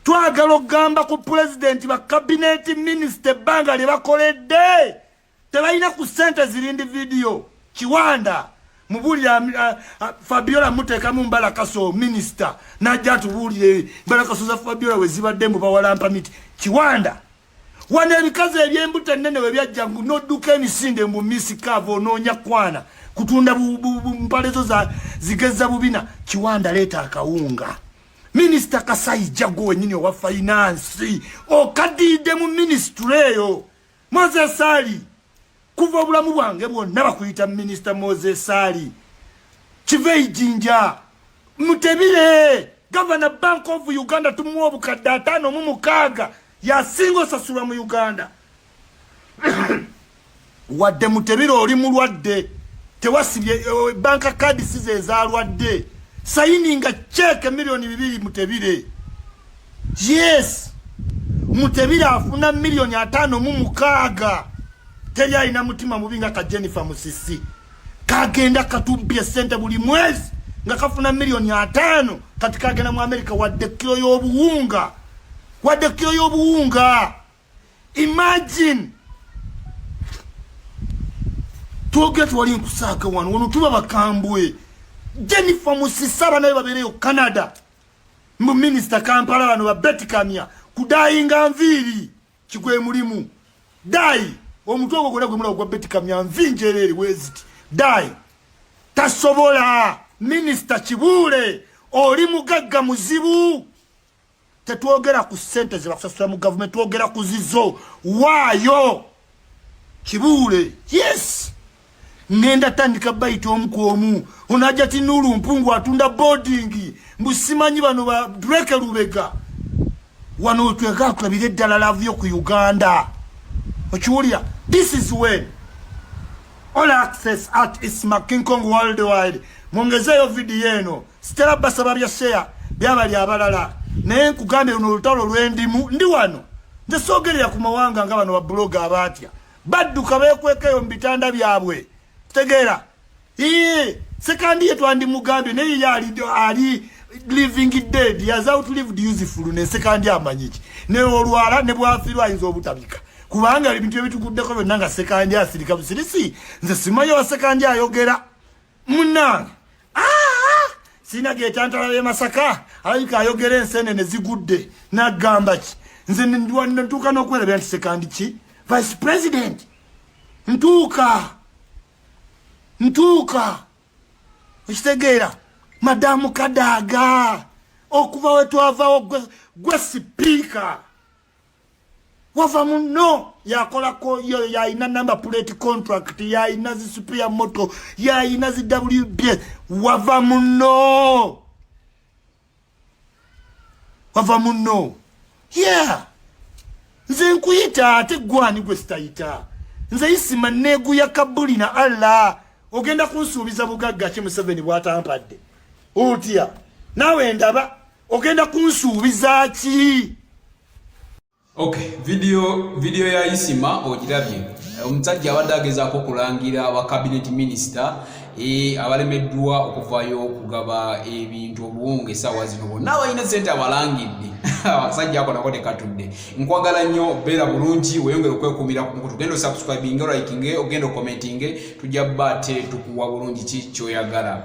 Twagala okugamba ku pulezidenti, ba cabinet minisita, ebbanga lye bakoledde tebalina ku ssente zirindi vidiyo. Kiwanda mubuulire, Fabiola muteekamu mbalakaso. Minisita najja atubuulire mbalakaso za Fabiola we zibadde mu bawalampa miti. Kiwanda, wano ebikazi ebyembuto ennene we byajja nodduka emisinde mbu misikaava, onoonya kwana kutunda mpale zo zigeza bubina. Kiwanda, leeta akawunga. Minisita Kasaija, gwe wenyini owa finance, okaddiridde mu minisitule eyo. Moses Ali, kuva obulamu bwange bwonna bakuyita Minisita Moses Ali. Kiveijinja Mutebire, Gavana Bank of Uganda, tumuwa obukadde 56, yasinga osasulwa mu Uganda. Wadde Mutebire oli mulwadde, tewasibye banka kadi size ezalwadde, sayininga cheque 2 million. Mutebire, yes, Mutebire afuna 56 million. Teri alina mutima mubi nga ka Jennifer Musisi, kagenda katubbye sente buli mwezi nga kafuna 50 million. Kati kagenda mu Amerika, wadde kilo y'obuwunga, wadde kilo y'obuwunga. Imagine, twogera twali nkusaaga wano wano tuba bakambwe. Jennifer Musisi, abaana be babeereyo Canada, mu minisita Kampala. Bano babetikamya kudayinga nviiri, kigwe mulimu dye. Omutwe ogwo gwonna gwemulaba gwa betikamya, nvi njereere weziti dye tasobola. Minisita Kibuule, oli mugagga muzibu. Tetwogera ku ssente zebakusasula mu gavumenti, twogera ku zizo. Waayo Kibuule. Yes, ngenda tandika bayita omu ku omu. Onajja tinulu mpungu atunda boarding, mbu simanyi bano ba Dreke Lubega. Wano twega tulabire eddala love yo ku Uganda, okiwulira? This is when all access at Isma King Kong Worldwide. Mwongezeeyo vidiyo eno. Sitera basaba bya share byabali abalala, naye nkugambye, luno olutalo lwendimu. Ndi wano nze soogerera ku mawanga nga bano babuloga abaatya badduka beekwekeyo mu bitanda byabwe. Tegeera, ii Sekandi ye twandimugambye, naye ye ali living dead, has outlived useful. Ne Sekandi amanyi ki? Ne olwala ne bwafiirwa ayinza obutabika, kubanga ebintu ebituguddeko byonna nga Sekandi asirika busirisi. Nze simanyi wa Sekandi ayogera. Munnange, sirina getantala b'e Masaka, alabika ayogera ensenene zigudde. Nagamba ki? Nze ntuuka n'okwerabira nti Sekandi ki vice president. Ntuuka okitegeera. Madamu Kadaaga, okuva we twavawo gwe sipiika wava muno, yakolako, yayina number plate contract, yayina zi supia moto, yayina zi wb. Wava muno, wava muno. Yeah, nze nkuyita, ate gwani gwe sitayita? Nze Isima neeguya kabuli na Allah. Ogenda kunsuubiza bugagga ki Museveni bwatampadde? Otya naawe? Ndaba ogenda kunsuubiza ki? Okay, video ya Isima ogirabye. Omusajja abadde agezaako okulangira aba cabinet minister abalemeddwa okuvaayo okugaba ebintu, obuwunga essaawa zino bonna abalina sente abalangidde. Abasajja ako nako tekatudde. Nkwagala nnyo, beera bulungi, weeyongere okwekuumira ku mukutu. Genda osubscribinge, olikinge, ogenda ocommentinge, tujja bba ate tukuwa bulungi ki kyoyagala.